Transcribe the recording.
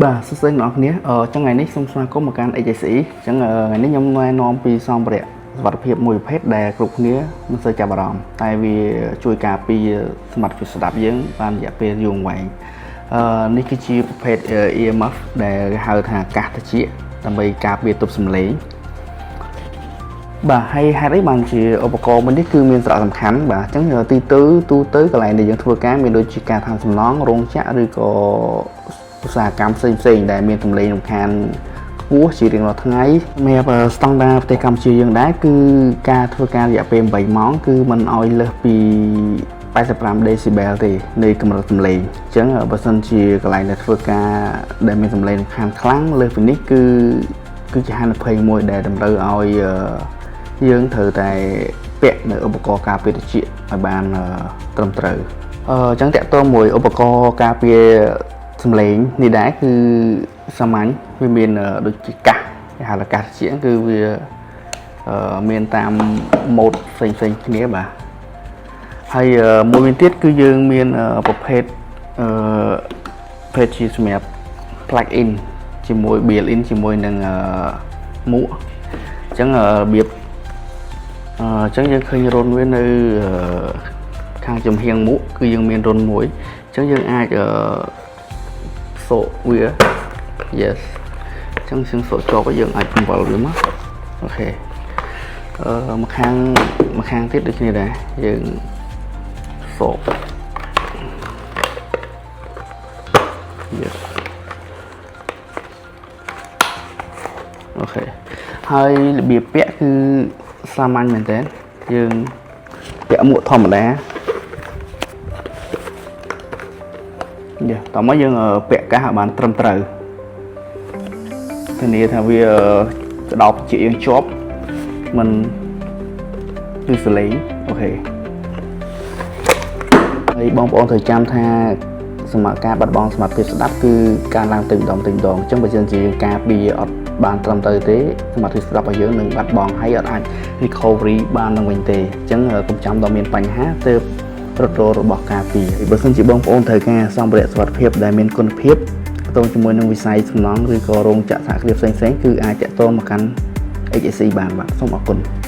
បាទសួស្តីអ្នកនរគ្នាអឺចឹងថ្ងៃនេះសូមស្វាគមន៍មកកាន់ HSE ចឹងអឺថ្ងៃនេះខ្ញុំណែនាំពីសម្ភារៈសុវត្ថិភាពមួយប្រភេទដែលគ្រប់គ្នាមិនសូវចាប់អារម្មណ៍តែវាជួយការពារសមត្ថភាពស្ដាប់យើងបានរយៈពេលយូរអង្វែងអឺនេះគឺជាប្រភេទ earmuff ដែលគេហៅថាកាសត្រចៀកដើម្បីការពារទប់សំឡេង បាទហើយហេតុអីបានជាឧបករណ៍មួយនេះគឺមានសារៈសំខាន់បាទអញ្ចឹងទីទៅទូទៅកន្លែងដែលយើងធ្វើការមានដូចជាការធ្វើសំណង់រោងចក្រឬក៏ឧស្សាហកម្មផ្សេងផ្សេងៗដែលមានសំឡេងរំខានខ្ពស់ជារៀងរាល់ថ្ងៃសម្រាប់ស្តង់ដារប្រទេសកម្ពុជាយើងដែរគឺការធ្វើការរយៈពេល8ម៉ោងគឺមិនឲ្យលើសពី85 decibel ទេនៃកម្រិតសំឡេងអញ្ចឹងបើសិនជាកន្លែងដែលធ្វើការដែលមានសំឡេងរំខានខ្លាំងលើសពីនេះគឺគឺជាហានិភ័យមួយដែលតម្រូវឲ្យយើងត្រូវតែពាក់នៅឧបករណ៍ការពារត្រចៀកឲ្យបានត្រឹមត្រូវអឺអញ្ចឹងតាក់ទងមួយឧបករណ៍ការពារសំឡេងនេះដែរគឺសាមញ្ញវាមានដូចជាកាសគេហៅថាកាសត្រចៀកគឺវាមានតាមម៉ូដផ្សេងៗគ្នាបាទហើយមួយវិញទៀតគឺយើងមានប្រភេទអឺប្រភេទជាសម្រាប់ plug in ជាមួយ built in ជាមួយនឹងមួកអញ្ចឹងរបៀបអញ្ចឹងយើងឃើញរន្ធវានៅខាងចំហៀងមួកគឺយើងមានរន្ធមួយអញ្ចឹងយើងអាចអឺសកវា yes អញ្ចឹងយើងសកជាប់ហើយយើងអាចបង្វិលវាមក OK អឺមកខាងមកខាងទៀតដូចគ្នាដែរយើងសក yes OK ហើយរបៀបពាក់គឺសាមញ្ញមែនតើយើងពាក់មួកធម្មតាយ៉ាតោះមកយើងពាក់កាសឲ្យបានត្រឹមត្រូវធានាថាវាក្តោបជាយើងជាប់មិនគឺសលេង OK ហើយបងប្អូនត្រូវចាំថាសមត្ថការបាត់បង់សមត្ថភាពស្ដាប់គឺការឡើងទៅម្ដងទៅម្ដងអញ្ចឹងបើសិនជាយើងការពារអត់បានត្រឹមត្រូវទេសមត្ថភាពស្ដាប់របស់យើងនឹងបាត់បង់ហើយអត់អាច recovery បាននឹងវិញទេអញ្ចឹងកុំចាំដល់មានបញ្ហាទើបរត់ររបស់ការពារបើសិនជាបងប្អូនត្រូវការសម្ភារៈសុវត្ថិភាពដែលមានគុណភាពទាក់ទងជាមួយនឹងវិស័យសំណង់ឬក៏រោងចក្រសហគ្រាសផ្សេងៗគឺអាចតាក់ទងមកកាន់ HSE បានបាទសូមអរគុណ។